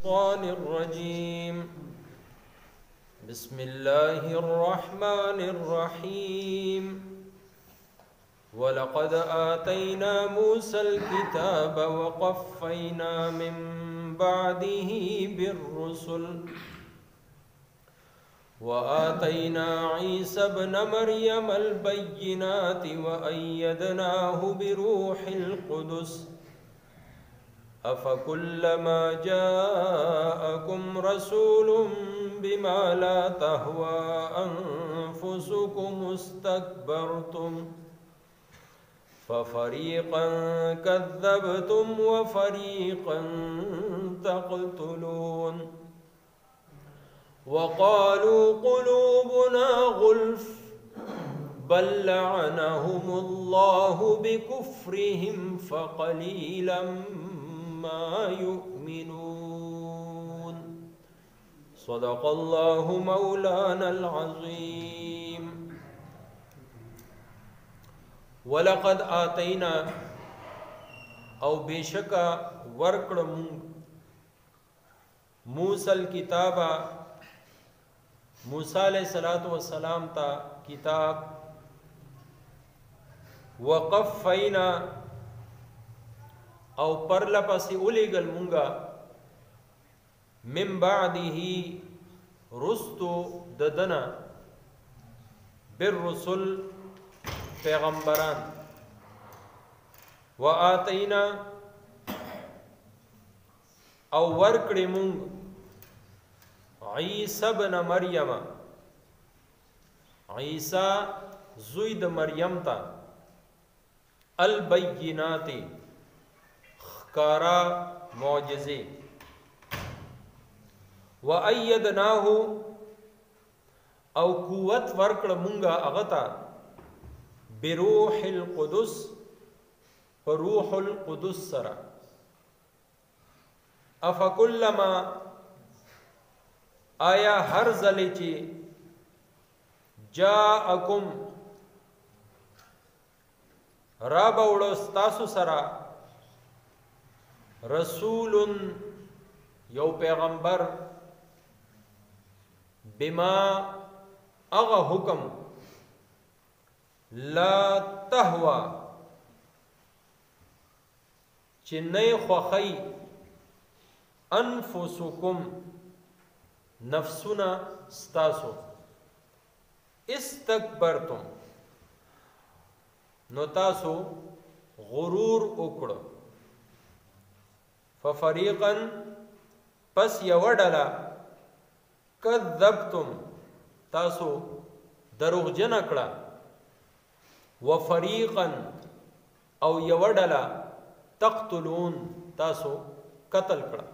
الشيطان الرجيم. بسم الله الرحمن الرحيم. ولقد آتينا موسى الكتاب وقفينا من بعده بالرسل وآتينا عيسى ابن مريم البينات وأيدناه بروح القدس أفكلما جاءكم رسول بما لا تهوى أنفسكم استكبرتم ففريقا كذبتم وفريقا تقتلون وقالوا قلوبنا غلف بل لعنهم الله بكفرهم فقليلا ما يؤمنون. صدق الله مولانا العظيم. ولقد آتینا او بشکا ورکړ موسی الکتاب، موسی علیہ الصلوۃ والسلام تا کتاب، وقفینا او پرله پسې ولیږل مونږه من بعده رستو ددنه بالرسل پیغمبران، وآتینا او ورکړې مونږ عیسی ابن مریم، عیسی زوی د مریم ته البینات ښکارا معجزې، وأیدناه او قوت ورکړه مونږه هغه ته بروح القدس، په روح القدس سره. افکلما آیا هر ځلې چې جاءکم را به وړو ستاسو سره رسول یو پیغمبر، بما هغه حکم لا تهوا چې نه خوښي انفسکم نفسونه ستاسو، استکبرتم نو تاسو غرور وکړو، ففریقا پس یوه ډله کذبتم تاسو دروغجنه کړه، وفریقا او یوه ډله تقتلون تاسو قتل کړه.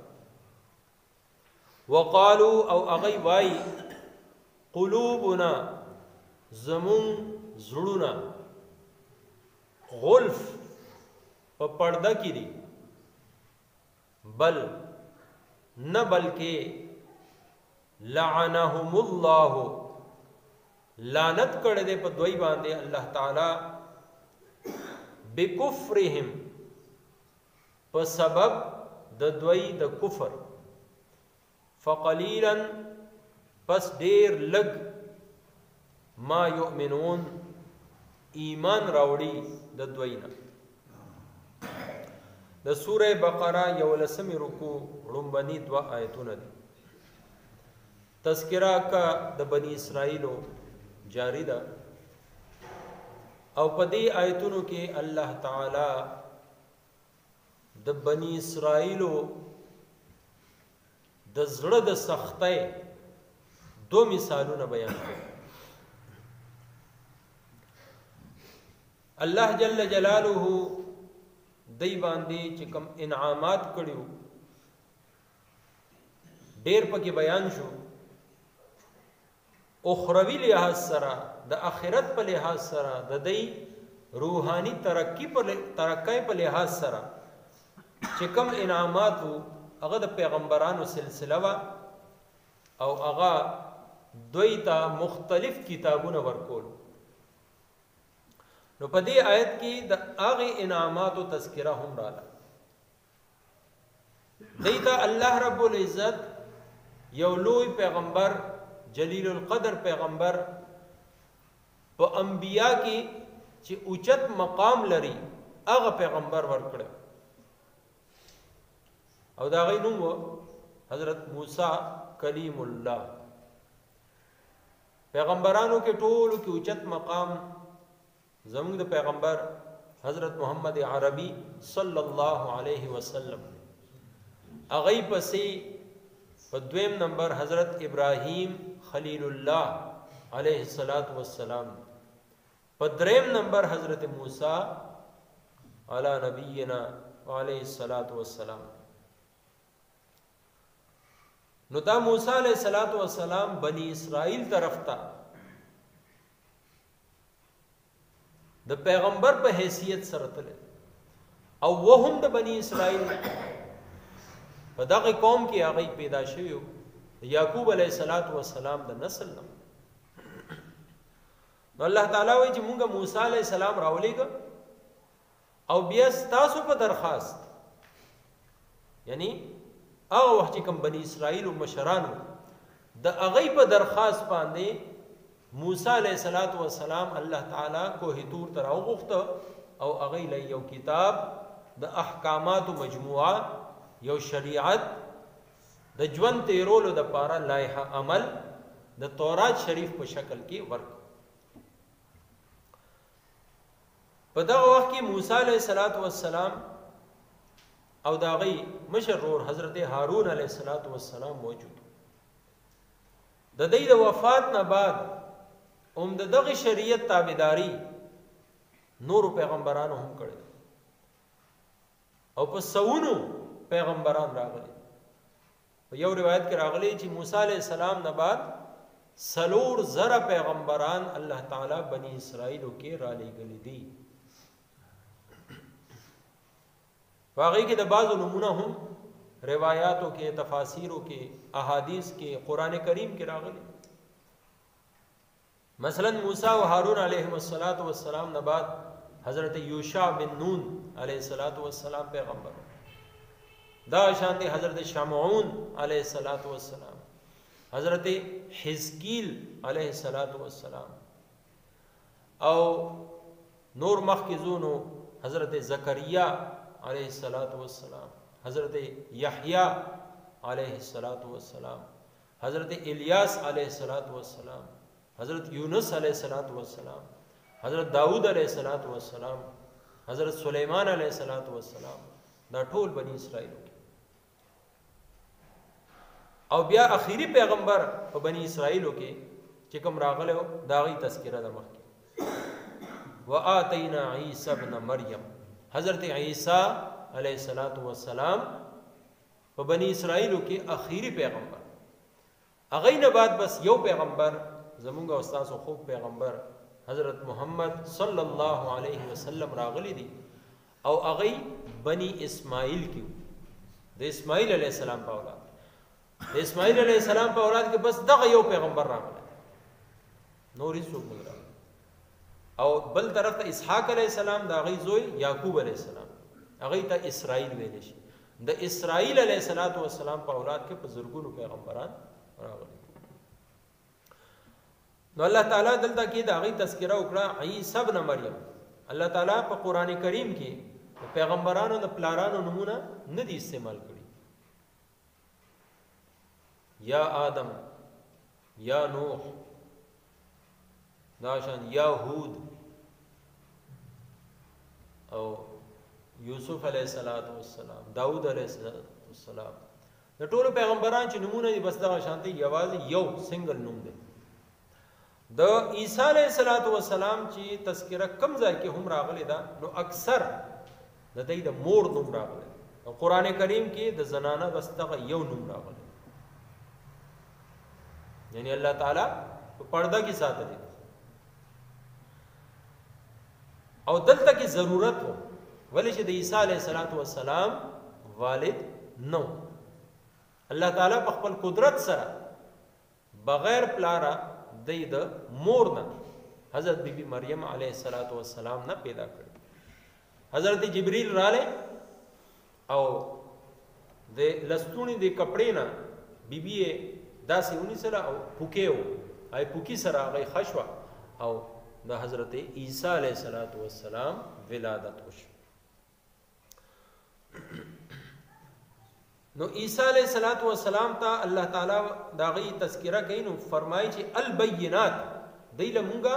وقالو او هغوی وایي قلوبنا زمونږ زړونه غلف په پرده کې دي، بل نه بلکې لعنهم الله لعنت کړی دی په دوی باندې الله تعالی بکفرهم په سبب د دوی د کفر، فقلیلا پس ډیر لږ ما یؤمنون ایمان راوړي د دوی نه. د سوره بقره یولسمې رکوع ړومبني دوه آیتونه دي. تذکره کا د بني اسرائیلو جاری ده، او په دې آیتونو کې الله تعالی د بني اسرائیلو د زړه د سختۍ دو مثالونه بیان کړي. الله جل جلاله دی باندې چې کوم انعامات کړیو ډیر پکې بیان شو، اخروی لحاظ سره د آخرت په لحاظ سره د دی روحاني ترقی په لحاظ سره چې کوم انعامات وو هغه د پیغمبرانو سلسله وه، او هغه دوی ته مختلف کتابونه ورکول. نو په دې آیت کې د هغې انعاماتو تذکره هم راغله. دیتا الله رب العزت یو لوی پیغمبر، جلیل القدر پیغمبر، په انبیا کې چې اوچت مقام لري هغه پیغمبر ورکړ، او دا غي نوم حضرت موسی کلیم الله. پیغمبرانو کې ټولو کې اوچت مقام زموږ د پیغمبر حضرت محمد عربي صلی الله علیه وسلم. هغه پسې په دویم نمبر حضرت ابراهیم خلیل الله علیه الصلاة والسلام، په دریم نمبر حضرت موسی علی نبینا علیه الصلاة والسلام. نو دا موسی علیه الصلاة والسلام بنی اسرائیل طرف ته د پیغمبر په حیثیت سره تللی، او وهم د بنی اسرائیل په دغه قوم کې هغه پیدا شوی د یعقوب علیه الصلاة والسلام د نسل نه. نو الله تعالی وایي چې مونږ موسی علیه السلام راولېږه او بیا ستاسو په درخواست، یعنی هغه وخت چې کوم بنی اسرائیل مشرانو د هغې په درخواست باندې موسی علیه الصلاة والسلام الله تعالی کوه طور ته راوغوښته او هغې له یو کتاب د احکاماتو مجموعه، یو شریعت د ژوند تیرولو دپاره لایحه عمل د تورات شریف په شکل کې ورکړ. په دغه وخت کې موسی علیه الصلاة والسلام او د هغې مشر ورور حضرت هارون علیه الصلاة والسلام موجود. د دې د وفات نه بعد هم د دغه شریعت تابعداري نورو پیغمبرانو هم کړې او په سوونو پیغمبران راغلي. په یو روایت کې راغلي چې موسی علیه السلام نه بعد 4000 پیغمبران الله تعالی بنی اسرائیلو کې را لېږلي دي. په هغې کې د بعضو نومونه هم روایاتو کې، تفاسیرو کې، احادیث کې، قرآن کریم کې راغلي. مثلا موسی او هارون علیهم الصلاة والسلام نه بعد حضرت یوشع بن نون علیه الصلاة والسلام پیغمبر، دا شان دی حضرت شمعون علیه الصلاة والسلام، حضرت حزقیل علیه الصلاة والسلام، او نور مخکې زونو حضرت زکریا علیه الصلاة والسلام، حضرت یحیی علیه الصلاة والسلام، حضرت الیاس علیه الصلاة والسلام، حضرت یونس علیه الصلاة والسلام، حضرت داود علیه الصلاة والسلام، حضرت سلیمان علیه الصلاة والسلام. دا ټول بنی اسرائیل کې. او بیا اخیری پیغمبر په بنی اسرائیلو کې چې کوم راغلی و د هغې تذکره ده مخکې. وآتینا عیسی ابن مریم، حضرت عیسی علیه الصلاة والسلام په بنی اسرائیلو کې اخیری پیغمبر. هغې نه بعد بس یو پیغمبر زمونږ او ستاسو خوږ پیغمبر حضرت محمد صلی الله علیه وسلم راغلی دی، او هغې بنی اسماعیل کې و، د اسماعیل علیه السلام په اولاد. د اسماعیل علیه السلام په اولاد کې بس دغه یو پیغمبر راغلی، نور هیڅوک نه راغلی. او بل طرف ته اسحاق علیه السلام د هغې زوی یعقوب علیه السلام، هغې ته اسرائیل ویلی شي. د اسرائیل علیه الصلاة والسلام په اولاد کې په زرګونو پیغمبران راغلي. نو الله تعالی دلته کې د هغې تذکره وکړه عیسی ابن مریم. الله تعالی په قرآن کریم کې د پیغمبرانو د پلارانو نومونه نه دي استعمال کړي. یا آدم، یا نوح، دا شان یا هود او یوسف علیه الصلاة والسلام، داود علیه السلام، د ټولو پیغمبران چې نومونه دي بس دغه شان دی، یوازې یو سنگل نوم دی. د عیسی علیه الصلاة والسلام چې تذکره کم ځای کې هم راغلی ده، نو اکثر د دوی د مور نوم راغلی. او قرآن کریم کې د زنانه بس دغه یو نوم راغلی، یعنی الله تعالی په پرده کې ساتلی. او دلته کې ضرورت و، ولې چې د عیسی علیه الصلاة والسلام والد نو، الله تعالی په خپل قدرت سره بغیر پلاره دی د مور نه حضرت بی بی مریم علیه الصلاة والسلام نه پیدا کړ. حضرت جبریل راغی او د لستوڼي د کپړې نه بیبي یې داسې ونیسله او پوکې و، هغې پوکي سره هغه ښه شوه او د حضرت عیسی علیه الصلاة والسلام ولادت وشو. نو عیسی علیه الصلاة والسلام ته الله تعالی د هغې تذکره کوي، نو فرمایي چې البینات، دی له مونږه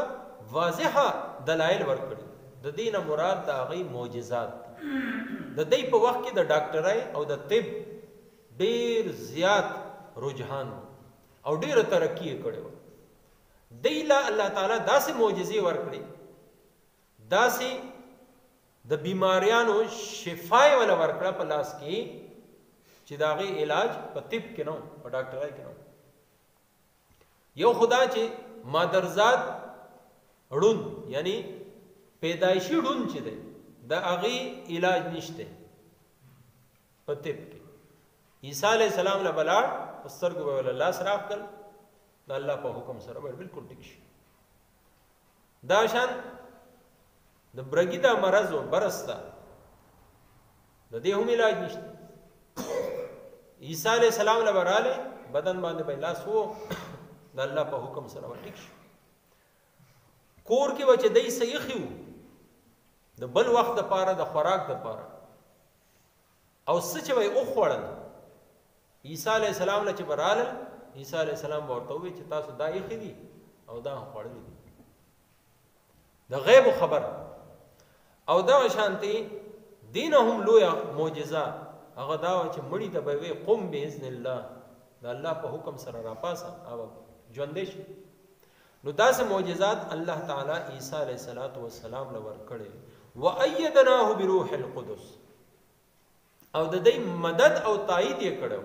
واضحه دلایل ورکړي. د دې نه مراد د هغې معجزات دي. د دې په وخت کې د ډاکټرۍ او د طب ډېر زیات رجحان او ډېره ترقي یې کړې وه. دی له الله تعالی داسې معجزې ورکړې، داسې د بیماریانو شفا یې وله ورکړه په لاس کې چې د هغې علاج په طب کې نه و، په ډاکټرۍ کې نه و. یو خدا چې مادرزاد ړوند، یعنی پیدایشي ړوند چې دی، د هغې علاج نشته په طب کې. عیسی علیه السلام له به لاړ، په سترګو به یې ورله لاس راښکل، د الله په حکم سره به بالکل ټیک شي. دا شان د برګي دا مرض و برس ده، د دې هم علاج نشته. عیسی علیه السلام له به راغلی، بدن باندې به یې لاس و، د الله په حکم سره به ټیک شي. کور کې به چې دی څه ایښي وو د بل وخت دپاره، د خوراک دپاره، او څه چې به یې وخوړل، عیسی علیه السلام له چې به رالل، عیسی علیه السلام به ورته وویل چې تاسو دا ایښي دي او دا هم خوړلي دي، د غیبو خبر. او دغه شانتې دینه هم لویه معجزه هغه دا وه چې مړي ته به یې ویل قم باذن الله، د الله په حکم سره راپاسه او ژوندی شي. نو داسې معجزات الله تعالی عیسی علیه الصلاة والسلام له ورکړې. وأیدناه بروح القدس، او د دې مدد او تایید یې کړو.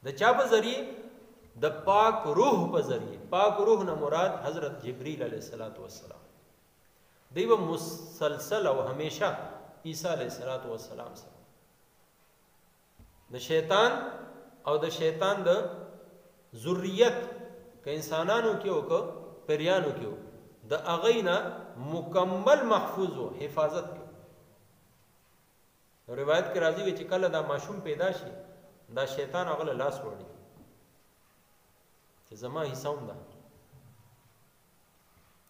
د چا په ذریعه؟ د پاک روح په ذریعه. پاک روح نه مراد حضرت جبریل علیه الصلاة والسلام. دی به مسلسل او همیشه عیسی علیه الصلاة والسلام سره د شیطان او د شیطان د ذریت که انسانانو کې او که پریانو کې د هغې نه مکمل محفوظ و حفاظت کې. روایت کې راځي چې کله دا ماشوم پیدا شي، دا شیطان هغه له لاس وړي چې زما حصه هم ده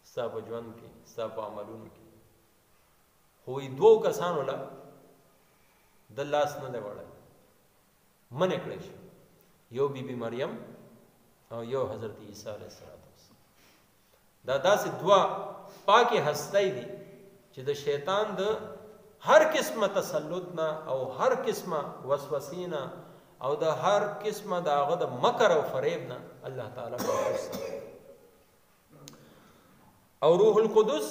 ستا په ژوند کې، ستا په عملونو کې. خو وایي دوو کسانو له د لاس نه دی وړی، منع کړی شو، یو بی بی مریم او یو حضرت عیسی علیه السلام. دا داسې دوه پاکې هستۍ دي چې د شیطان د هر قسمه تسلط نه او هر قسمه وسوسې نه او د هر قسمه د هغه د مکر او فریب نه الله تعالی محفوظ ساتي. او روح القدس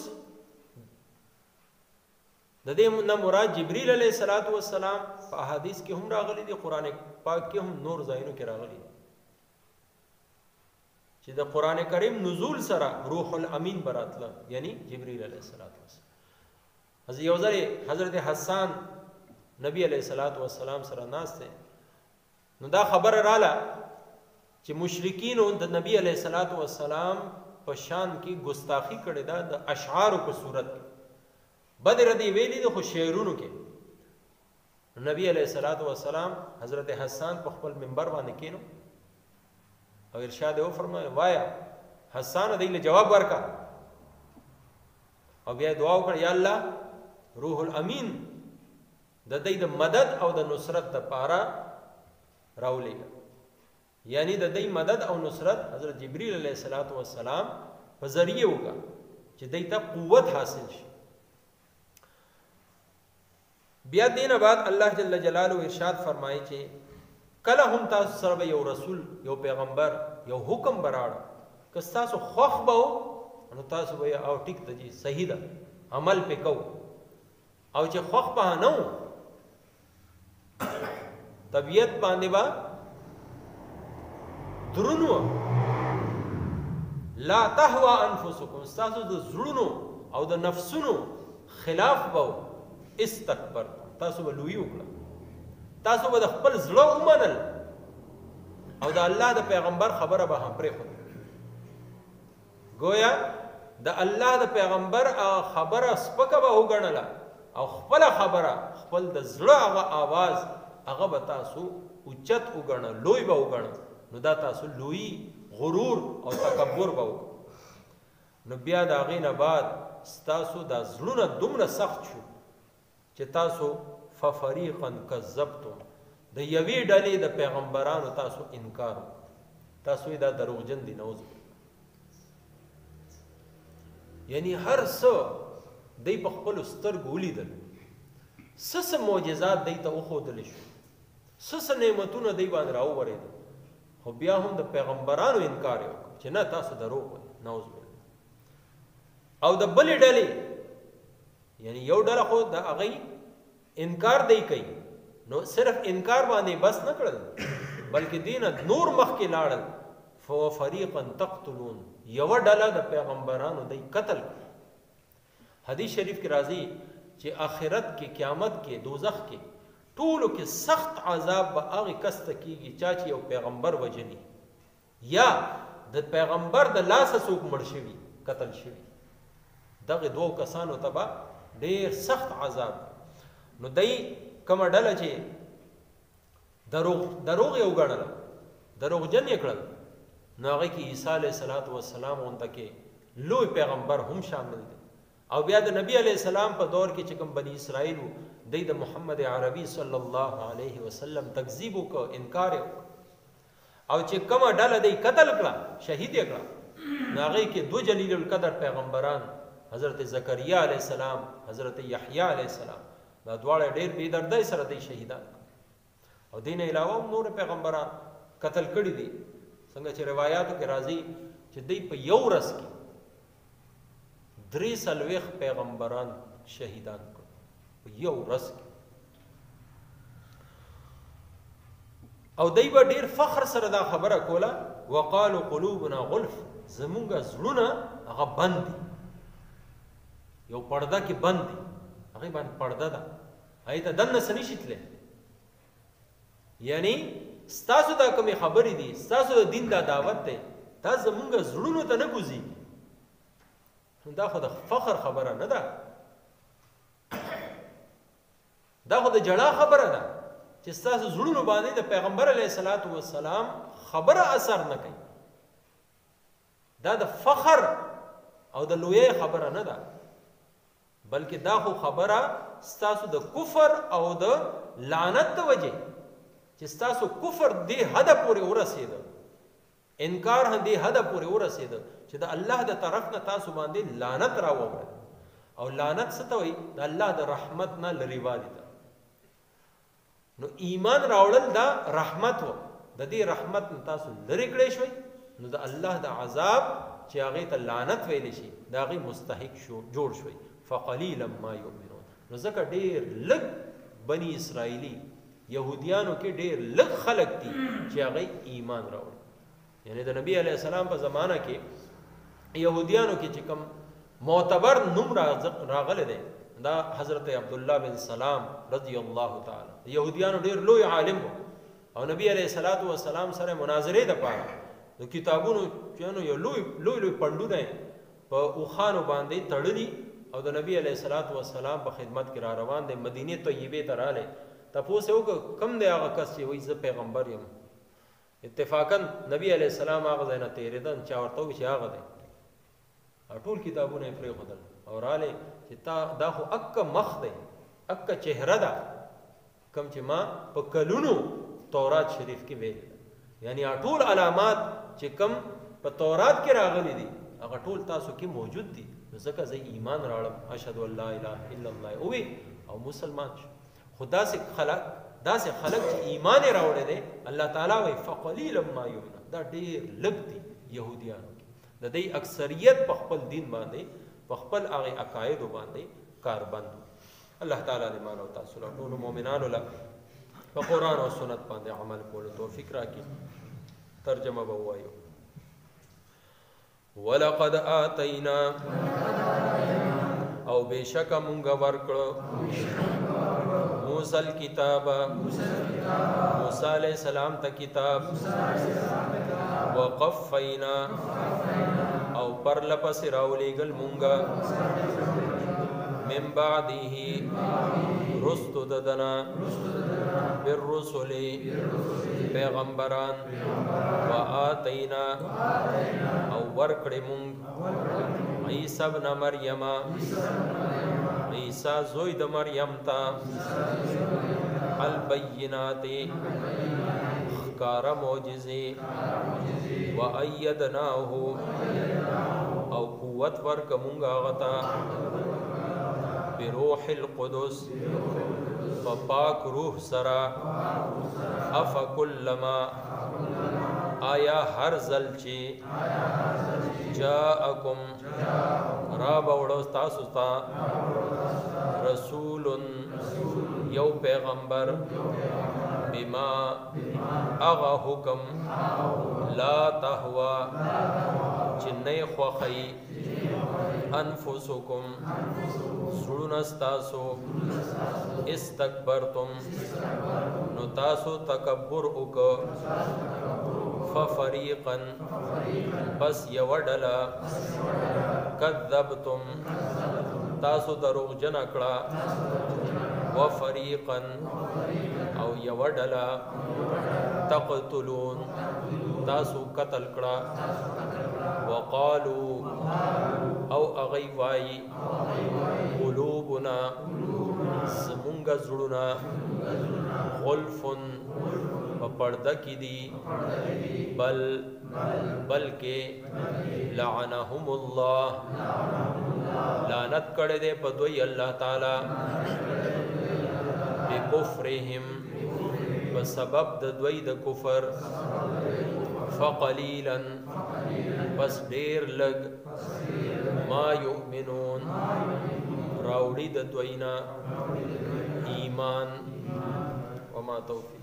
د دې نه مراد جبریل علیه الصلاة والسلام په احادیث کې هم راغلي دي، قرآن پاک کې هم نور ځایونو کې راغلي دي چې د قرآن کریم نزول سره روح الامین به راتله، یعنی جبریل علیه الصلاة والسلام. یو ځل حضرت حسان نبی علیه الصلاة والسلام سره ناست دی، نو دا خبره راله چې مشرکینو د نبی علیه الصلاة والسلام په شان کې ګستاخي کړې ده د اشعارو په صورت کې، بد ردې ویلي دي خو شعرونو کې. نبی علیه الصلاة والسلام حضرت حسان په خپل منبر باندې کینو او ارشاد یې وفرمایل، وایا حسان دی له جواب ورکا. او بیا دعا وکړه، یا الله روح الامین د دې د مدد او د نصرت دپاره راولېږه. یعنی د دې مدد او نصرت حضرت جبریل علیه الصلاة والسلام په ذریعه وکړه چې دی ته قوت حاصل شي. بیا دینه بعد الله جل جلاله ارشاد فرمایي چې کله هم تاسو سره به یو رسول، یو پیغمبر، یو حکم به راړه، که ستاسو خوښ به و نو تاسو به یې او ټیک ده جي صحیح ده عمل پې کوو، او چې خوښ به نه و طبیعت باندې به درون و، لا تهوا انفسکم، ستاسو د زړونو او د نفسونو خلاف به و، استکبرتم، تاسو به لویي وکړه، تاسو به د خپل زړه ومنل او د الله د پیغمبر خبره به هم پرېښوده. ګویا د الله د پیغمبر خبره سپکه به وګڼله او خپل خبره، خپل د زړه هغه آواز هغه به تاسو اوچت وګڼه، لوی به وګڼه، نو دا تاسو لوی غرور او تکبر به وکړه. نو بیا د هغې نه بعد ستاسو دا زړونه دومره سخت شو چې تاسو ففریقا کذبتم، د یوې ډلې د پیغمبرانو تاسو انکار وکړ، تاسو یې دا دروغجن دي، نعوذ بالله. یعنی هر څه دی په خپلو سترګو ولیدل، څه څه معجزات دی ته وښودل شو، څه څه نعمتونه دی باندې راوورېدل، خو بیا هم د پیغمبرانو انکار یې وکړ چې نه تاسو دروغ وایئ، نعوذ بالله. او د بلې ډلې، یعنی یو ډله خو د هغې انکار دی کوي، نو صرف انکار باندې بس نه کړل، بلکې دینه نور مخکې لاړل، ففریقا تقتلون، یوه ډله د پیغمبرانو دی قتل کړ. حدیث شریف کې راځي چې آخرت کې، قیامت کې، دوزخ کې ټولو کې سخت عذاب به هغې کس ته کېږي چا چې یو پیغمبر وژلي یا د پیغمبر د لاسه څوک مړ شوي، قتل شوي، دغه دوو کسانو ته به ډېر سخت عذاب. نو دی کومه ډله چې دروغ یې وګڼله، دروغجن یې کړل، نو هغې کې عیسی علیه الصلاة والسلام غونته کې لوی پیغمبر هم شامل دی. او بیا د نبی علیه السلام په دور کې چې کوم بني اسرائیل وو، دی د محمد عربي صلی الله علیه وسلم تکذیب وکړ، انکار یې وکړ. او چې کومه ډله دی قتل کړه، شهید یې کړه، نو هغې کې دوه جلیل القدر پیغمبران، حضرت زکریا علیه السلام، حضرت یحیی علیه السلام، دا دواړه ډېر بې دردۍ سره دی شهیدان کړ. او دې نه علاوه هم نور پیغمبران قتل کړي دي، څنګه چې روایاتو کې راځي چې دی په یو ورځ کې 43 پیغمبران شهیدان کړ، په یو ورځ کې. او دی به ډېر فخر سره دا خبره کوله، وقالو قلوبنا غلف، زمونږ زړونه هغه بند دي، یو پرده کې بند دي، هغې باندې پرده ده، هغې ته دننه څه نشي تللی. یعنی ستاسو دا کومې خبرې دي، ستاسو د دین دا دعوت دی، دا زمونږ زړونو ته نه کوزېږي. نو دا خو د فخر خبره نه ده، دا خو د جړا خبره ده چې ستاسو زړونو باندې د پیغمبر علیه الصلاة والسلام خبره اثر نه کوي. دا د فخر او د لویۍ خبره نه ده، بلکې دا خو خبره ستاسو د کفر او د لعنت د وجې چې ستاسو کفر دې حده پورې ورسېده، انکار هم دې حده پورې ورسېده چې د الله د طرف نه تاسو باندې لعنت راوورېد. او لعنت څه ته وایي؟ د الله د رحمت نه لرېوالي ته. نو ایمان راوړل دا رحمت و، د دې رحمت نه تاسو لرې کړی شوئ، نو د الله د عذاب چې هغې ته لعنت ویلی شي، د هغې مستحق شو جوړ شوئ. فقلیلا ما یؤمنون. نو ځکه ډېر لږ بني اسرائیلي یهودیانو کې ډېر لږ خلک دي چې هغوی ایمان راوړي. یعنی د نبی علیه السلام په زمانه کې یهودیانو کې چې کوم معتبر نوم راغلی دی، دا حضرت عبدالله بن سلام رضی الله تعالی، یهودیانو ډېر لوی عالم و، او نبی علیه الصلاة والسلام سره مناظرې دپاره د کتابونو چېنو یو لوی لوی لوی پنډونه یې په اوښانو باندې تړلي او د نبی علیه الصلاة والسلام په خدمت کې را روان دی. مدینې طیبې ته راغلی، تپوس یې وکړ کوم دی هغه کس چې وایي زه پیغمبر یم؟ اتفاقاً نبی علیه السلام هغه ځای نه تېرېده، چا ورته وویل چې هغه دی، او ټول کتابونه یې پرېښودل او راغلی چې تا دا خو اکه مخ دی، اکه چهره ده کوم چې ما په کلونو تورات شریف کې ویلې ده. یعنی هغه ټول علامات چې کوم په تورات کې راغلي دي هغه ټول تاسو کې موجود دي، نو ځکه زه ایمان راوړم، اشهد ان لا اله الا الله ووی او مسلمان شو. خو داسې خلک چې ایمان یې راوړی دی، الله تعالی وایي فقلیلا ما یؤمنون، دا ډېر لږ دي یهودیانو کې. د دې اکثریت په خپل دین باندې، په خپل هغې عقایدو باندې کاربند وو. الله تعالی دې مال او تاسو له ټولو مؤمنانو له په قرآن او سنت باندې عمل کولو توفیق راکړي. ترجمه به ووایو. ولقد آتینا، او بېشکه مونږ ورکړو موسی الکتاب، موسی علیه السلام ته کتاب، وقفینا، او پرله پسې راولېږل مونږه من بعده رستو ددنا بالرسل پیغمبران وآتینا او ورکړې مونږ عیسی ابن مریم عیسی زوی د مریم ته البینات ښکاره معجزې وأیدناه او قوت ورک مونږ هغه ته بروح القدس په پاک روح سره. افکلما آیا هر ځل چې جاءکم را به وړو تاسو ته رسول یو پیغمبر بما هغه حکم لا تهوا چې نه خوښوي انفسکم زړونه ستاسو استکبرتم نو تاسو تکبر وکړ ففریقا پس یوه ډله کذبتم تاسو دروغجنه کړه وفریقا او یوه ډله تقتلون تاسو قتل کړه. وقالو او هغوی وایي قلوبنا زمونږ زړونه غلف په پرده کې دي بل بلکې لعنهم الله لعنت کړی دی په دوی الله تعالی بکفرهم په سبب د دوی د کفر فقلیلا پس ډیر لږ ما یؤمنون راوړي د دوی نه ایمان. وما توفیق